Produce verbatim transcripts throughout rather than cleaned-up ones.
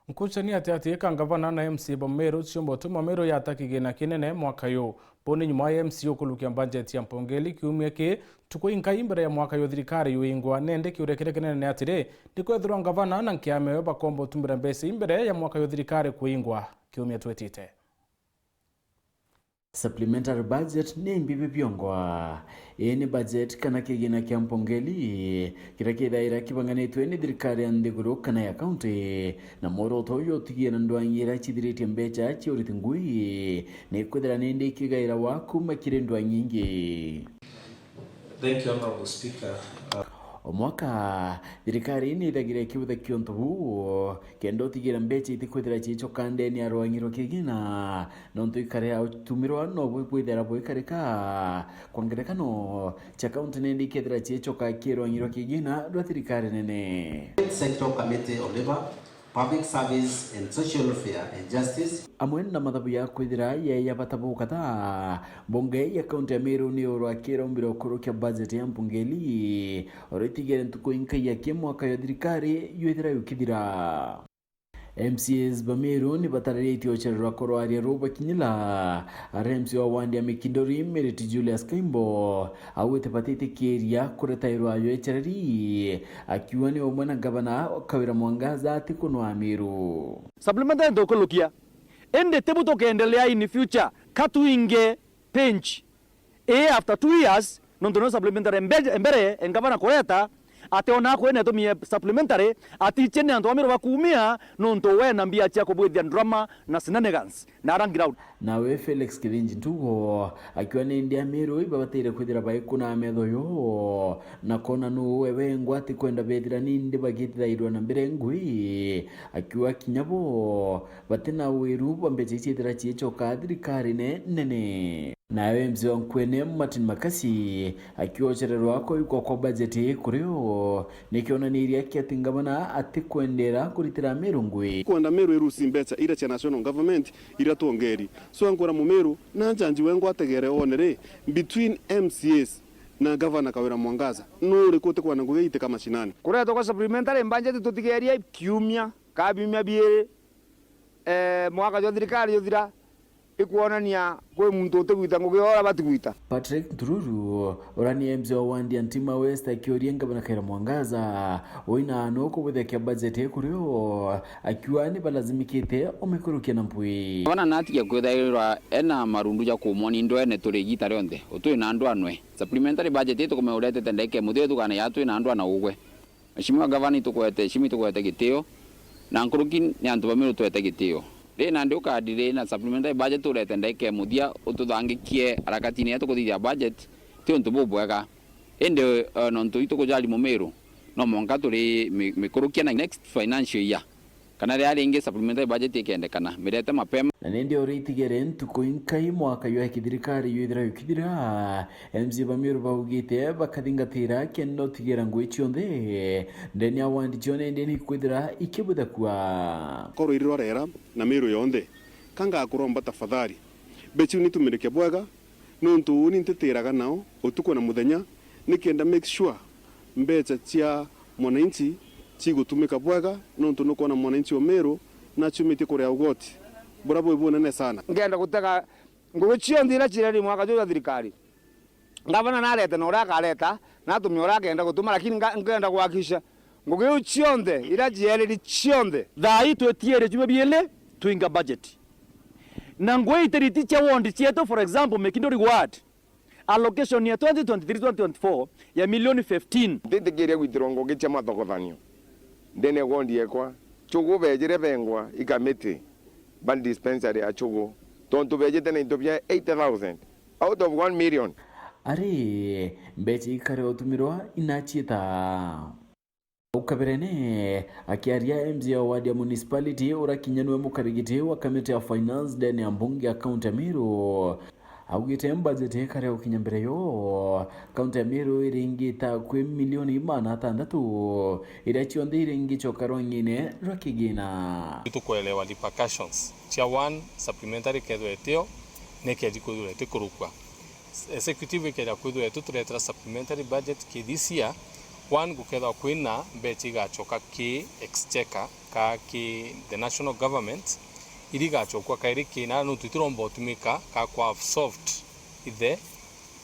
Nkuchani ati ati ka ngavana na M C A ba Meru ciumba utuma Meru yata kigina kinene mwaka yu. Buni nyuma ya M C A ukurukia mbanjeti ya mpongeli kiumia ki, ntuku inkai mbere ya mwaka yu thirikari yuingwa, nende kiuria kiria kinene ni atiri, ni kwethirwa ngavana na nkiama yo bakomba utumira mbeca imbere ya mwaka yu thirikari kuingwa kiumia twitite. Supplementary budget ni mbibi biongwa. Ii ni budget kana kigina kia mpongeli kiria kithaira kibanganitwe ni thirikari ya nthiguru kana ya kaunti, na mworoto uyu utigira ndwang'i iria cithiritie mbeca cia uriti ngui ni kwithira nindi ikigairawa kuuma kiri ndwang'i ingi. Thank you, Honorable Speaker. Uh, O mwaka, thirikari ni ithagira ikibuthakia untu buu, kenda utigira mbeca itikwithira ciicoka ndene ya rwang'i rwa kigina, nontu ikare ya utumirwa no bwithira bwikarika. Kwa ngerekano, cia kaunti nindi ikethira ciicoka ki rwang'i rwa kigina rwa thirikari nene. Sector Committee on Labour, Public Service and Social Welfare and Justice. Amwe na mathabu ya kwithira ye ya bata bukatha, mbunge ya kaunti ya Meru ni urwa kirombiro kurukia budget ya mpongeli, uritigire ntuku inkai ya ki mwaka ya thirikari yuithira yukithira. M C As ba Meru ni batariritie ucererwa kurwaria ruu bakinyila, aria M C A wa wandi ya Mikindori, Merit Julius Kaimbo, augite batitikiria kuretairwa yo icereri, akiuga ni umwe na ngavana Kawira Mwangaza ati kunwa Meru. Supplementary ntukurukia, indi tibu tukendelea in future, ka twinge pinch. Ii after two years, nontu nio supplementary mbe-, mbere, e ngavana kureta, ati ona akwene atumie supplementary, atiche ni antu ba Meru bakumia, nontu we na mbia cia kubwithia drama na shenanigans na ara ground. Nawe Felix Kithinji Ntugo, akiuga ni ndi Ameru ibabatire kwithira baikuna metho yo, na kona nu we wengwa ati kwenda bethira nindi bagitithairwa na mbere ngui, akiuga kinya bo batina wiru bwa mbeca ici ithira ciicoka thirikari ne-, nene. Nawe M C A wa Nkuene Martin Makasi akiuga ucererwa kuikwa kwa bajeti ii kuri o ni kionaniria kia ati ngavana atikwendera kuritira Meru ngui. Kwenda Meru irusi mbeca iria cia national government iria twongeri. So ankwira Mumeru na njanji wengwa ategere one ri, between M C As na Gavana Kawira Mwangaza, nu uriku utikwenda ngugi iitika mashinani? Kuretwa kwa supplementary budget tutigerie kiumia ka biumia biiri, eh, mwaka jwa thirikari juthira, ikwonania kwi muntu utigwita ngugi uria bati gwita. Patrick Ntururu, uria ni M C A wa wandi ya Ntima West, akiuria ngavana Kawira Mwangaza, uina nu kubuthekia budget ii kuri o, akiuga ni balazimikite umikurukia na mpwi. Gavana natigia kwithairwa ena marundu ja kumwonia ndwene turi igita rionthe, utwi na ndwanwe. Supplementary budget ii tukume uretete ndagika imuthia, tukana ya twi na ndwana ugwe. Mheshimiwa Gavana, itukwete heshima, itukwete gitio, na nkuruki ni antu ba Meru twete gitio. Ri nandi ukadi ri na supplementary budget urete ndagika imuthia, ututhangikie harakatine ya tukuthithia budget, ti untu bubwega. Indi, eh, nontu itukujali Mumeru, no mwanka turi mi-, mikurukia na next financial year. Kana riria ringi supplementary budget ikendekana, mirete mapema. Na nindi uritigere ntuku inkai mwaka jwa kithirikari jwithira jukithira, M C A ba Meru baugite bakathingatira kenda utigira ngui cionthe ndene ya wandi cio nindi ni ikwithira ikibuthakua. Koro irirorera na Meru yonthe, ka ngakuromba tafadhali, mbeca iu nitumirikia bwega, nontu uni ntitiraga nao utuku na muthenya, nikenda make sure mbeca cia mwananchi cigutumika bwega, nontu nukwona mwananchi wa Meru naciumitie kuria ugoti buria bwi bunene sana. Ngenda gutega ngugi cionthe iria cireri mwaka juu jwa thirikari. Ngavana narete na uria akareta, na atumia uria akenda gutuma, lakini nga-, ngenda kuhakikisha ngugi iu cionthe, iria ciereri cionthe. Thaa ii twetiere juma biele twinga budget. Na ngugi itiriti cia ward cietu, for example, Mekindori ward, allocation ya twenty twenty-three twenty twenty-four ya milioni fifteen. Ntitikiria gwitirwa ngugi cia mathogothanio ndene ya ward yekwa. Chugu bejire bengwa ikamiti ba dispensary ya Chugu, tontu bejite na into bia eighty thousand out of one million. Ari, mbeca ikare utumirwa inaciita. Au kabirene, akiaria M C A wa ward ya municipality, urakinya niwe mukarigiti wa kamiti ya finance ndene ya mbunge ya kaunti ya Meru, augite budget ikare gukinya mbere yo, kaunti ya Meru iringita kwi milioni magana atandatu, iria cionthe iringicoka rwang'ine rwa kigina. Tukwelewa repercussions cia one supplementary kethwa etio, nekethi kwithirwa itikurukwa. Executive ikeja kwithirwa ituturetera supplementary budget ki this year, One, gukethwa kwina mbecha igachoka ki exchequer ka ki the national government, iria igachokua kairi kina nontu itiromba utumika ka kwa absorbed i the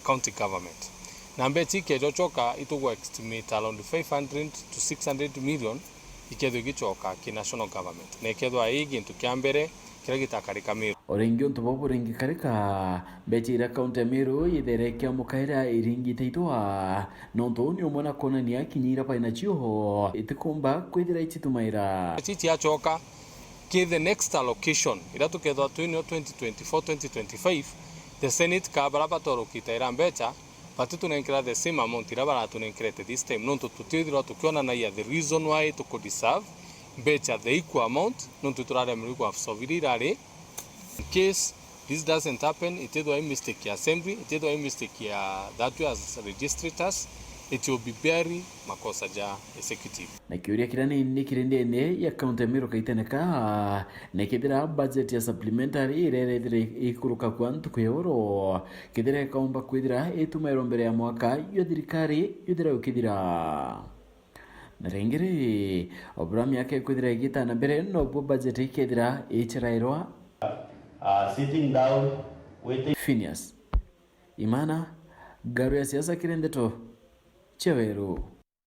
county government. Na mbecha ikejochoka itugwa estimate around five hundred to six hundred million ikethwa igichoka ki national government. Na ikethwa ii gintu kia mbere kiria gitakarika Meru. O ringi untu buu buringikarika, mbecha iria kaunti ya Meru yithaire ikiamukaira iringi itaitwa, nontu uu ni umwe na kwonania kinya iria bai nacio itikumba kwithira icitumaira. Ici ciachoka ki the next allocation iria tukethwa twinio twenty twenty-four, twenty twenty-five, the Senate ka baria batwarukitaira mbecha batitunenkera the same amount iria baratunenkerete this time, nontu tutithirwa tukionanagia the reason why tuku deserve mbecha the equal amount, nontu turaremerwe ku absorb iria irari. In case this doesn't happen, itithwa i mistake ya assembly, itithwa i mistake ya that we as registrators, it will be very makosa ja executive. Na kiuria kiria ni, ni kiri ndene ya kaunti ya Meru kaitene ka, ni kethira budget ya supplementary iria irethire ikuruka kwa ntuku ya uru, kethira ikaumba kwithira itumairwa mbere ya mwaka jwa thirikari juthira ukithira. Na ringi ri, o buria miaka ikwithira igita na mbere, nobuo budget ikethira icerairwa. Uh, sitting down, waiting. Phineas Imana, Ngaru ya Siasa kiri Ndeto cia Weru.